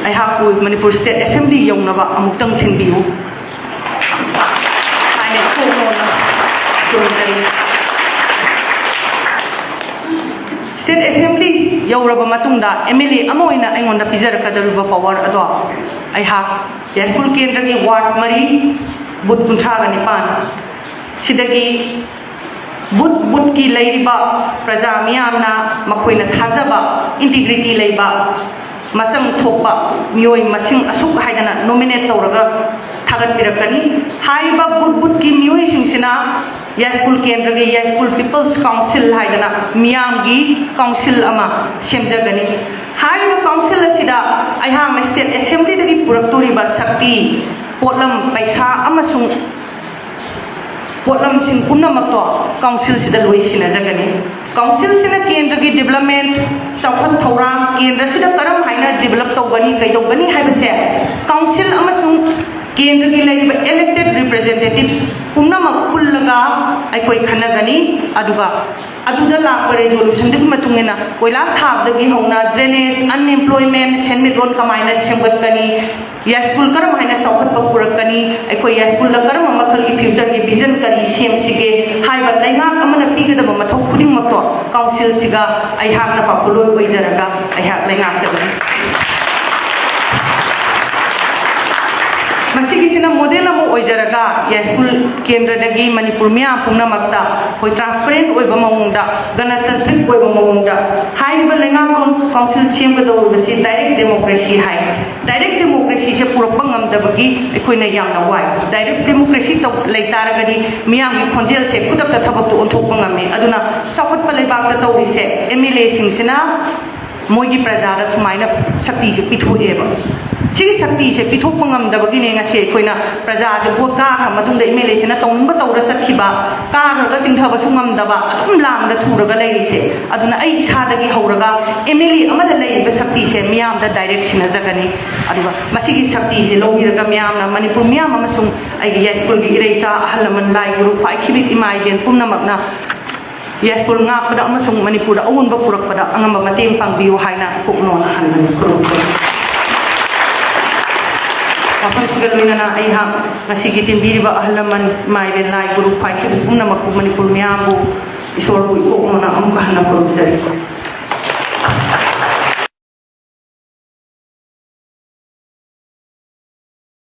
ꯑꯩꯍꯥꯛꯄꯨ ꯃꯅꯤꯄꯨꯔ State Assembly ꯌꯧꯅꯕ ꯑꯃꯨꯛꯇꯪ ꯊꯤꯟꯕꯤꯌꯨ ꯍꯥꯏꯅ ꯏꯈꯣ ꯈꯣꯡꯅ ꯈꯨꯔꯨꯝꯖꯔꯤ꯫ State Assembly ꯌꯧꯔꯕ ꯃꯇꯨꯡꯗ M L A ꯑꯃ ꯑꯣꯏꯅ ꯑꯩꯉꯣꯟꯗ ꯄꯤꯖꯔꯛꯀꯗꯧꯔꯤꯕ power ꯑꯗꯣ ꯑꯩꯍꯥꯛ ꯌꯥꯏꯁ꯭ꯀꯨꯜ ꯀꯦꯟꯗ꯭ꯔꯒꯤ ward ꯃꯔꯤ, booth ꯀꯨꯟꯊ꯭ꯔꯥꯒ ꯅꯤꯄꯥꯟ ꯁꯤꯗꯒꯤ booth boothꯀꯤ ꯂꯩꯔꯤꯕ ꯄ꯭ꯔꯖꯥ ꯃꯤꯌꯥꯝꯅ ꯃꯈꯣꯏꯅ ꯊꯥꯖꯕ, integrity ꯂꯩꯕ, ꯃꯆꯪ ꯊꯣꯛꯄ ꯃꯤꯑꯣꯏ ꯃꯁꯤꯡ ꯑꯁꯨꯛ ꯍꯥꯏꯗꯅ nominate ꯇꯧꯔꯒ ꯊꯥꯒꯠꯄꯤꯔꯛꯀꯅꯤ꯫ ꯍꯥꯏꯔꯤꯕ booth boothꯀꯤ ꯃꯤꯑꯣꯏꯁꯤꯡꯁꯤꯅ ꯌꯥꯏꯁ꯭ꯀꯨꯜ ꯀꯦꯟꯗ꯭ꯔꯒꯤ ꯌꯥꯏꯁ꯭ꯀꯨꯜ ꯄꯤꯄꯜꯁ ꯀꯥꯎꯟꯁꯤꯜ ꯍꯥꯏꯗꯅ ꯃꯤꯌꯥꯝꯒꯤ ꯀꯥꯎꯟꯁꯤꯜ ꯑꯃ ꯁꯦꯝꯖꯒꯅꯤ꯫ ꯍꯥꯏꯔꯤꯕ ꯀꯥꯎꯟꯁꯤꯜ ꯑꯁꯤꯗ ꯑꯩꯍꯥꯛꯅ ꯁ꯭ꯇꯦꯠ ꯑꯦꯁꯦꯝꯕ꯭ꯂꯤꯗꯒꯤ ꯄꯨꯔꯛꯇꯣꯔꯤꯕ ꯁꯛꯇꯤ, ꯄꯣꯠꯂꯝ, ꯄꯩꯁꯥ ꯑꯃꯁꯨꯡ ꯄꯣꯠꯂꯝꯁꯤꯡ ꯄꯨꯝꯅꯃꯛꯇꯣ ꯀꯥꯎꯟꯁꯤꯜꯁꯤꯗ ꯂꯣꯏ ꯁꯤꯟꯅꯖꯒꯅꯤ꯫ ꯀꯥꯎꯟꯁꯤꯜꯁꯤꯅ ꯀꯦꯟꯗ꯭ꯔꯒꯤ ꯗꯤꯕ꯭ꯂꯞꯃꯦꯟ, ꯆꯥꯎꯈꯠ ꯊꯧꯔꯥꯡ, ꯀꯦꯟꯗ꯭ꯔꯁꯤꯗ ꯀꯔꯝ ꯍꯥꯏꯅ ꯗꯤꯕ꯭ꯂꯞ ꯇꯧꯒꯅꯤ, ꯀꯩꯗꯧꯒꯅꯤ ꯍꯥꯏꯕꯁꯦ ꯀꯥꯎꯟꯁꯤꯜ ꯑꯃꯁꯨꯡ ꯀꯦꯟꯗ꯭ꯔꯒꯤ ꯂꯩꯔꯤꯕ ꯏꯂꯦꯛꯇꯦꯗ ꯔꯤꯄ꯭ꯔꯖꯦꯟꯇꯦꯇꯤꯚꯁ ꯄꯨꯝꯅꯃꯛ ꯄꯨꯜꯂꯒ ꯑꯩꯈꯣꯏ ꯈꯟꯅꯒꯅꯤ꯫ ꯑꯗꯨꯒ ꯑꯗꯨꯗ ꯂꯥꯛꯄ ꯔꯦꯖꯣꯂꯨꯁꯟꯗꯨꯒꯤ ꯃꯇꯨꯡ ꯏꯟꯅ ꯀꯣꯏꯂꯥꯁ ꯊꯥꯕꯗꯒꯤ ꯍꯧꯅ ꯗ꯭ꯔꯦꯅꯦꯖ, ꯑꯟꯑꯦꯝꯄ꯭ꯂꯣꯏꯃꯦꯟ, ꯁꯦꯟꯃꯤꯠꯂꯣꯟ ꯀꯃꯥꯏꯅ ꯁꯦꯝꯒꯠꯀꯅꯤ, ꯌꯥꯏꯁ꯭ꯀꯨꯜ ꯀꯔꯝ ꯍꯥꯏꯅ ꯆꯥꯎꯈꯠꯄ ꯄꯨꯔꯛꯀꯅꯤ, ꯑꯩꯈꯣꯏ ꯌꯥꯏꯁ꯭ꯀꯨꯜꯗ ꯀꯔꯝꯕ ꯃꯈꯜꯒꯤ ꯐ꯭ꯌꯨꯆꯔꯒꯤ ꯚꯤꯖꯟ ꯀꯔꯤ ꯁꯦꯝꯁꯤꯒꯦ ꯍꯥꯏꯕ ꯂꯩꯉꯥꯛ ꯑꯃꯅ ꯄꯤꯒꯗꯕ ꯃꯊꯧ ꯈꯨꯗꯤꯡꯃꯛꯇꯣ ꯀꯥꯎꯟꯁꯤꯜꯁꯤꯒ ꯑꯩꯍꯥꯛꯅ ꯄꯥꯎꯈꯨꯝꯂꯣꯏ ꯑꯣꯏꯖꯔꯒ ꯑꯩꯍꯥꯛ ꯂꯩꯉꯥꯛꯆꯒꯅꯤ꯫ ꯃꯁꯤꯒꯤꯁꯤꯅ ꯃꯣꯗꯦꯜ ꯑꯃ ꯑꯣꯏꯖꯔꯒ ꯌꯥꯏꯁ꯭ꯀꯨꯜ ꯀꯦꯟꯗ꯭ꯔꯗꯒꯤ ꯃꯅꯤꯄꯨꯔ ꯃꯤꯌꯥꯝ ꯄꯨꯝꯅꯃꯛꯇ ꯑꯩꯈꯣꯏ ꯇ꯭ꯔꯥꯟꯁꯄꯔꯦꯟ ꯑꯣꯏꯕ ꯃꯑꯣꯡꯗ, ꯒꯅꯇꯟꯇ꯭ꯔꯤꯛ ꯑꯣꯏꯕ ꯃꯑꯣꯡꯗ ꯍꯥꯏꯔꯤꯕ ꯂꯩꯉꯥꯛꯂꯣꯟ ꯀꯥꯎꯟꯁꯤꯜ ꯁꯦꯝꯒꯗꯧꯔꯤꯕꯁꯤ ꯗꯥꯏꯔꯦꯛ ꯗꯦꯃꯣꯀ꯭ꯔꯦꯁꯤ ꯍꯥꯏ꯫ ꯗꯥꯏꯔꯦꯛ ꯗꯦꯃꯣꯀ꯭ꯔꯦꯁꯤꯁꯦ ꯄꯨꯔꯛꯄ ꯉꯝꯗꯕꯒꯤ ꯑꯩꯈꯣꯏꯅ ꯌꯥꯝꯅ ꯋꯥꯏ꯫ ꯗꯥꯏꯔꯦꯛ ꯗꯦꯃꯣꯀ꯭ꯔꯦꯁꯤ ꯇꯧ-, ꯂꯩ ꯇꯥꯔꯒꯗꯤ ꯃꯤꯌꯥꯝꯒꯤ ꯈꯣꯟꯖꯦꯜꯁꯦ ꯈꯨꯗꯛꯇ ꯊꯕꯛꯇ ꯑꯣꯟꯊꯣꯛꯄ ꯉꯝꯃꯤ꯫ ꯑꯗꯨꯅ ꯆꯥꯎꯈꯠꯄ ꯂꯩꯕꯥꯛꯇ ꯇꯧꯔꯤꯁꯦ ꯑꯦꯝ ꯑꯦꯜ ꯑꯦꯁꯤꯡꯁꯤꯅ ꯃꯣꯏꯒꯤ ꯄ꯭ꯔꯖꯥꯗ ꯁꯨꯃꯥꯏꯅ ꯁꯛꯇꯤꯁꯦ ꯄꯤꯊꯣꯛꯑꯦꯕ꯫ ꯁꯤꯒꯤ ꯁꯛꯇꯤꯁꯦ ꯄꯤꯊꯣꯛꯄ ꯉꯝꯗꯕꯒꯤꯅꯦ ꯉꯁꯤ ꯑꯩꯈꯣꯏꯅ ꯄ꯭ꯔꯖꯥꯁꯦ ꯚꯣꯠ ꯀꯥꯈ꯭ꯔ ꯃꯇꯨꯡꯗ ꯑꯦꯝ ꯑꯦꯜ ꯑꯦꯁꯤꯅ ꯇꯧꯅꯤꯡꯕ ꯇꯧꯔ ꯆꯠꯈꯤꯕ, ꯀꯥꯈ꯭ꯔꯒ ꯆꯤꯡꯊꯕꯁꯨ ꯉꯝꯗꯕ, ꯑꯗꯨꯝ ꯂꯥꯡꯗ ꯊꯨꯔꯒ ꯂꯩꯔꯤꯁꯦ꯫ ꯑꯗꯨꯅ ꯑꯩ ꯏꯁꯥꯗꯒꯤ ꯍꯧꯔꯒ ꯑꯦꯝ ꯑꯦꯜ ꯑꯦ ꯑꯃꯗ ꯂꯩꯔꯤꯕ ꯁꯛꯇꯤꯁꯦ ꯃꯤꯌꯥꯝꯗ ꯗꯥꯏꯔꯦꯛ ꯁꯤꯟꯅꯖꯒꯅꯤ꯫ ꯑꯗꯨꯒ ꯃꯁꯤꯒꯤ ꯁꯛꯇꯤꯁꯦ ꯂꯧꯕꯤꯔꯒ ꯃꯤꯌꯥꯝꯅ, ꯃꯅꯤꯄꯨꯔ ꯃꯤꯌꯥꯝ ꯑꯃꯁꯨꯡ ꯑꯩꯒꯤ ꯌꯥꯏꯁ꯭ꯀꯨꯜꯒꯤ ꯏꯔꯩꯆꯥ, ꯑꯍꯜ ꯂꯃꯟ, ꯂꯥꯏ ꯒꯨꯔꯨ, ꯈ꯭ꯋꯥꯏ ꯈꯤꯕꯤꯛ ꯏꯃꯥ ꯏꯕꯦꯟ ꯄꯨꯝꯅꯃꯛꯅ ꯌꯥꯏꯁ꯭ꯀꯨꯜ ꯉꯥꯛꯄꯗ ꯑꯃꯁꯨꯡ ꯃꯅꯤꯄꯨꯔꯗ ꯑꯑꯣꯟꯕ ꯄꯨꯔꯛꯄꯗ ꯑꯉꯝꯕ ꯃꯇꯦꯡ ꯄꯥꯡꯕꯤꯌꯨ ꯍꯥꯏꯅ ꯏꯀꯣꯛ ꯅꯣꯟꯅ ꯍꯟꯕꯅꯤ꯫ ꯈꯨꯔꯨꯝꯖꯔꯤ꯫ ꯋꯥꯐꯝꯁꯤꯒ ꯂꯣꯏꯅꯅ ꯑꯩꯍꯥꯛ ꯉꯁꯤꯒꯤ ꯇꯤꯟꯕꯤꯔꯤꯕ ꯑꯍꯜ ꯂꯃꯟ, ꯏꯃꯥ ꯏꯕꯦꯟ, ꯂꯥꯏ ꯒꯨꯔꯨ, ꯈ꯭ꯋꯥꯏ ꯈꯤꯕꯤꯛ ꯄꯨꯝꯅꯃꯛꯄꯨ, ꯃꯅꯤꯄꯨꯔ ꯃꯤꯌꯥꯝꯕꯨ, ꯏꯁꯣꯔꯕꯨ ꯏꯀꯣꯛ ꯅꯣꯟꯅ ꯑꯃꯨꯛꯀ ꯍꯟꯅ ꯈꯨꯔꯨꯝꯖꯔꯤ꯫